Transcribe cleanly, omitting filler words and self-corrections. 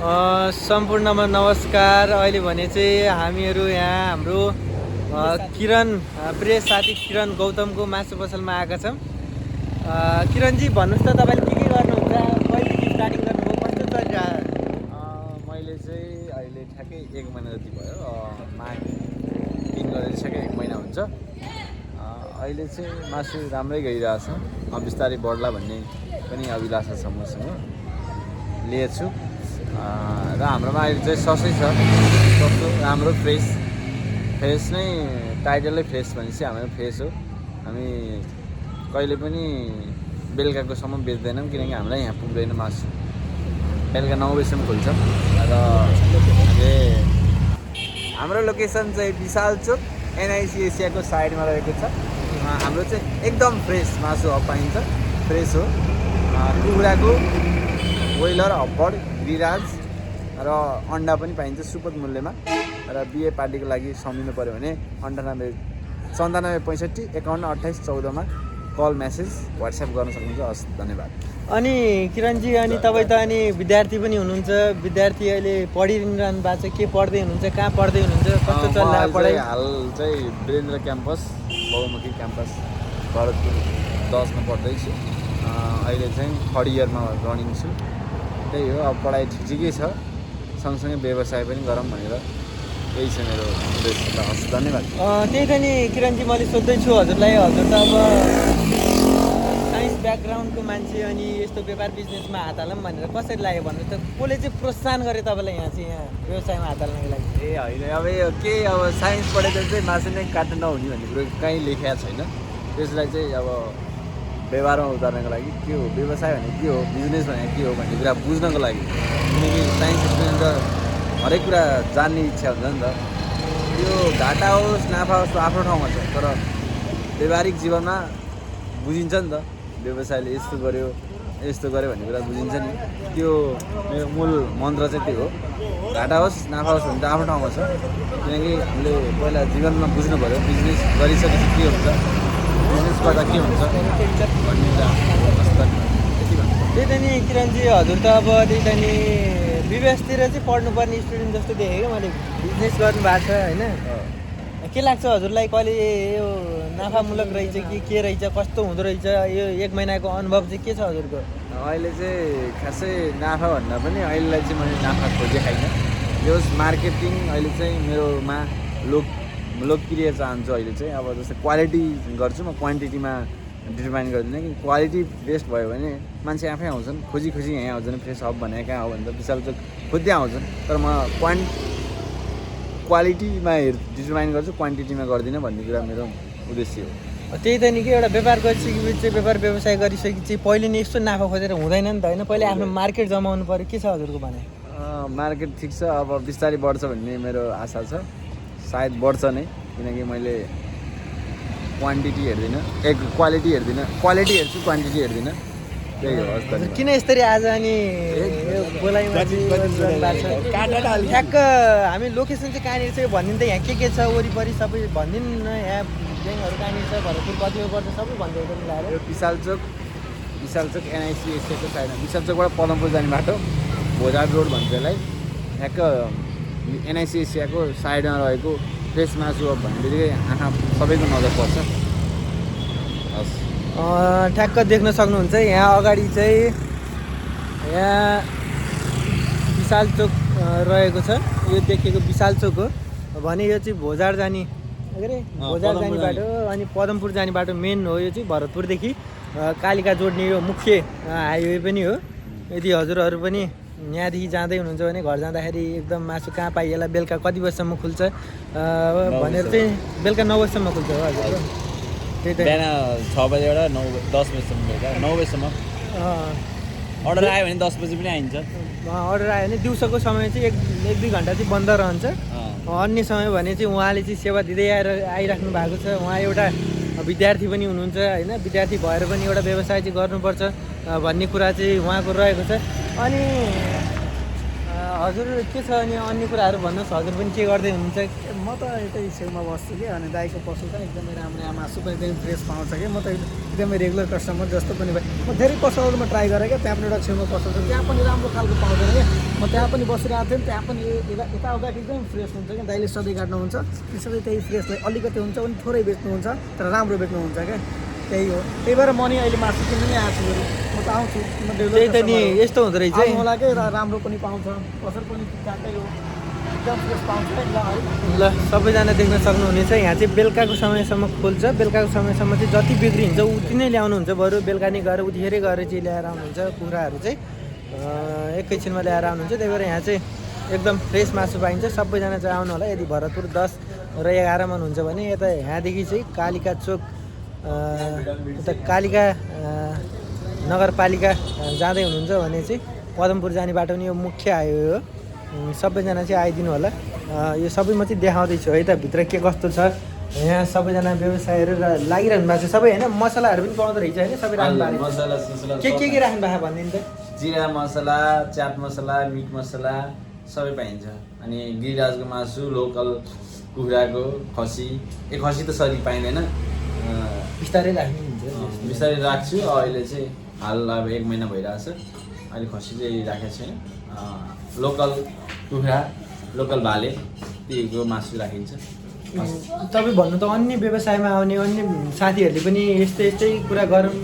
सम्पूर्णमा नमस्कार। अहिले भने चाहिँ हामीहरू यहाँ हाम्रो किरण प्रिय साथी किरण गौतमको मासु पसलमा आएका छौँ। किरणजी भन्नुहोस् त तपाईँले के गर्नुहुन्छ, कहिलेदेखि स्टार्टिङ गर्नुभयो, कस्तो चलिरहेको? मैले चाहिँ अहिले ठ्याक्कै 1 महिना जति भयो, माघ 3 गरेर ठ्याक्कै 1 महिना हुन्छ। अहिले चाहिँ मासु राम्रै गइरहेछ, बिस्तारै बढ्ला भन्ने पनि अभिलाषा छ मसँग, लिएछु। र हाम्रोमा अहिले चाहिँ ससै छ, सस्तो राम्रो फ्रेस नै, टाइटलै फ्रेस भनेपछि हाम्रो फ्रेस हो। हामी कहिले पनि बेलुकाकोसम्म बेच्दैनौँ, किनकि हामीलाई यहाँ पुग्दैन मासु। बेलुका 9 बजीसम्म खुल्छ र हाम्रो लोकेसन चाहिँ विशाल चोक एनआइसी एसियाको साइडमा रहेको छ। हाम्रो चाहिँ एकदम फ्रेस मासु पाइन्छ, फ्रेस हो। कुखुराको ब्रोइलर, हब्बड, गिरिराज र अन्डा पनि पाइन्छ सुपथ मूल्यमा। र बिहे पार्टीको लागि सम्झिनु पऱ्यो भने 98 97 65 51 28 14मा कल मेसेज व्हाट्सएप गर्न सक्नुहुन्छ। हस्, धन्यवाद। अनि किरणजी, अनि तपाईँ त अनि विद्यार्थी पनि हुनुहुन्छ, विद्यार्थी अहिले पढिरहनु भएको छ, के पढ्दै हुनुहुन्छ, कहाँ पढ्दै हुनुहुन्छ, कस्तो चलिरहेको पढाइ? हाल चाहिँ वीरेन्द्र क्याम्पस, बहुमुखी क्याम्पस भरतपुर 10मा पढ्दैछु। अहिले चाहिँ 3rd इयरमा रनिङ छु। त्यही हो, अब पढाइ ठिकै छ, सँगसँगै व्यवसाय पनि गरौँ भनेर यही छ मेरो उद्देश्य। हस्, धन्यवाद। त्यही त नि किरणजी, मैले सोध्दैछु हजुरलाई, हजुर त अब साइन्स ब्याकग्राउन्डको मान्छे, अनि यस्तो व्यापार बिजनेसमा हात हालौँ भनेर कसरी लाग्यो भन्नु त? कसले चाहिँ प्रोत्साहन गरे तपाईँलाई यहाँ चाहिँ यहाँ व्यवसायमा हात हाल्नको लागि? होइन, अब यो के, अब साइन्स पढेर चाहिँ मासु नै काट्नु नहुने भन्ने कुरो कहीँ लेखेको छैन। त्यसलाई चाहिँ अब व्यवहारमा उतार्नको लागि के हो व्यवसाय भने, के हो बिजनेस भने, के हो भन्ने कुरा बुझ्नको लागि। किनकि साइन्स स्टुडेन्ट त हरेक कुरा जान्ने इच्छा हुन्छ नि त। त्यो घाटा होस् नाफा होस् आफ्नो ठाउँमा छ, तर व्यावहारिक जीवनमा बुझिन्छ नि त। व्यवसायले यस्तो गर्यो भन्ने कुरा बुझिन्छ नि। त्यो मेरो मूल मन्त्र चाहिँ त्यो हो, घाटा होस् नाफा होस् भने त आफ्नो ठाउँमा छ। किनकि हामीले पहिला जीवनमा बुझ्नु पऱ्यो, बिजनेस गरिसकेपछि के हुन्छ, बिजनेस गर्दा के हुन्छ भन्ने कुरा। त्यही त नि किरणजी, हजुर त अब त्यही त नि विदेशतिर चाहिँ पढ्नुपर्ने स्टुडेन्ट जस्तो देखेँ क्या मैले। बिजनेस गर्नुभएको छ होइन? के लाग्छ हजुरलाई, कहिले यो नाफामूलक रहेछ कि के रहेछ, कस्तो हुँदो रहेछ, यो 1 महिनाको अनुभव चाहिँ के छ हजुरको? अहिले चाहिँ खासै नाफा भन्दा पनि अहिलेलाई चाहिँ मैले नाफा खोजे खाइनँ। यो मार्केटिङ अहिले चाहिँ मेरोमा लोकप्रिय चाहन्छु। अहिले चाहिँ अब जस्तै क्वालिटी गर्छु म, क्वान्टिटीमा डिटर्माइन गर्दिनँ। कि क्वालिटी बेस्ट भयो भने मान्छे आफै आउँछन्, खोजी यहीँ आउँछन्। फ्रेस हब भने कहाँ हो भने त विशाल चोक खुदै आउँछन्। तर म क्वालिटीमा डिटर्माइन गर्छु, क्वान्टिटीमा गर्दिनँ भन्ने कुरा मेरो उद्देश्य हो। त्यही त नि कि एउटा व्यापार गरिसकेपछि चाहिँ व्यापार व्यवसाय गरिसकेपछि पहिले नै यस्तो नाफा खोजेर हुँदैन नि त होइन? पहिले आफ्नो मार्केट जमाउनु पऱ्यो। के छ हजुरको भने? मार्केट ठिक छ, अब बिस्तारै बढ्छ भन्ने मेरो आशा छ। सायद बढ्छ नै, किनकि मैले क्वान्टिटी हेर्दिनँ, क्वालिटी हेर्दिनँ, क्वालिटी हेर्छु, क्वान्टिटी हेर्दिनँ। त्यही हो। हस्, किन यसरी आज अनि बोलाइमा ठ्याक्क हामी लोकेसन चाहिँ कहाँनिर छ भनिदिनु त? यहाँ के छ वरिपरि सबै भनिदिनु न। यहाँ ब्याङ्कहरू कहाँनिर छ, भरतपुर कतिमा पर्छ, सबै भनिदिएको मिलाएर। यो विशाल चोक एनआइसी एसियाको साइडमा, विशाल चोकबाट पदमपुर जाने बाटो, भोजाड रोड भन्छ यसलाई। ठ्याक्क एनआइसी एसियाको साइडमा रहेको फ्रेस मासु अब भन्ने बित्तिकै आँखा सबैको नजर पर्छ। हस्, ठ्याक्क देख्न सक्नुहुन्छ यहाँ अगाडि चाहिँ यहाँ विशाल चोक रहेको छ। यो देखिएको विशाल चोक हो भने यो चाहिँ भोजाड जाने भोजाड जाने बाटो, अनि पदमपुर जाने बाटो मेन हो। यो चाहिँ भरतपुरदेखि कालिका जोड्ने यो मुख्य हाइवे पनि हो। यदि हजुरहरू पनि यहाँदेखि जाँदै हुनुहुन्छ भने घर जाँदाखेरि एकदम मासु कहाँ पाइएला, बेलुका कति बजीसम्म खुल्छ भनेर चाहिँ बेलुका 9 बजीसम्म खुल्छ हो हजुर? त्यही त, बिहान 6 बजेबाट 10 बजीसम्म, बेलुका 9 बजीसम्म। अर्डर आयो भने 10 बजी पनि आइन्छ। अर्डर आयो भने दिउँसोको समय चाहिँ 1-2 घन्टा चाहिँ बन्द रहन्छ। अन्य समय भने चाहिँ उहाँले चाहिँ सेवा दिँदै आइराख्नु भएको छ। उहाँ एउटा विद्यार्थी पनि हुनुहुन्छ होइन? विद्यार्थी भएर पनि एउटा व्यवसाय चाहिँ गर्नुपर्छ भन्ने कुरा चाहिँ उहाँको रहेको छ। अनि हजुर के छ अनि अन्य कुराहरू भन्नुहोस्, हजुर पनि के गर्दै हुनुहुन्छ? म त यतै छेउमा बस्छु कि, अनि दाइको पसल पनि एकदमै राम्रो, मासु पनि एकदमै फ्रेस पाउँछ कि। म त एकदमै रेगुलर कस्टमर जस्तो पनि भयो। म धेरै पसलहरूमा ट्राई गरेँ क्या, त्यहाँ पनि एउटा छेउमा पसल छ, त्यहाँ पनि राम्रो खालको पाउँदैन क्या। म त्यहाँ पनि बसिरहेको थिएँ, त्यहाँ पनि यताउता एकदमै फ्रेस हुन्छ क्या। दाइले सधैँ काट्नुहुन्छ, सधैँ त्यही फ्रेसलाई अलिकति हुन्छ भने थोरै बेच्नुहुन्छ, तर राम्रो बेच्नुहुन्छ क्या। त्यही हो, त्यही भएर म नि अहिले मासु किन्नु नै आएको छु। म त आउँछु, म त्यही त नि, यस्तो हुँदो रहेछ है। होला के, राम्रो पनि पाउँछ, पसल पनि ठिकठाकै हो, एकदम फ्रेस पाउँछ है। ल सबैजना देख्न सक्नुहुनेछ, यहाँ चाहिँ बेलुकाको समयसम्म खोल्छ। बेलुकाको समयसम्म चाहिँ जति बिक्री हुन्छ उति नै ल्याउनुहुन्छ, बरु बेलुका नै गएर उतिखेरै गएर चाहिँ ल्याएर आउनुहुन्छ। कुखुराहरू चाहिँ एकैछिनमा ल्याएर आउनुहुन्छ, त्यही भएर यहाँ चाहिँ एकदम फ्रेस मासु पाइन्छ। सबैजना चाहिँ आउनु होला। यदि भरतपुर 10 र 11 मा हुनुहुन्छ भने यता यहाँदेखि चाहिँ कालिका चोक, उता कालिका नगरपालिका जाँदै हुनुहुन्छ भने चाहिँ पदमपुर जाने बाटो नि यो मुख्य हाइवे हो। सबैजना चाहिँ आइदिनु होला। यो सबै म चाहिँ देखाउँदैछु है त, भित्र के कस्तो छ। यहाँ सबैजना व्यवसायहरू लागिरहनु भएको छ सबै होइन। मसलाहरू पनि पाउँदो रहेछ होइन, सबै राख्नु भएको मसला के राख्नु भएको भनिदिनु त? जिरा मसला, चाट मसला, मिट मसला सबै पाइन्छ। अनि गिरिराजको मासु, लोकल कुखुराको, खसी त सरी पाइँदैन, बिस्तारै राख्नुहुन्छ। बिस्तारै राख्छु। अहिले चाहिँ हाल अब 1 महिना भइरहेछ, अहिले खसी चाहिँ राखेको छैन। लोकल कुखुरा, लोकल भाले त्यहीको मासु राखिन्छ। तपाईँ भन्नु त अन्य व्यवसायमा आउने अन्य साथीहरूले पनि यस्तै कुरा गरौँ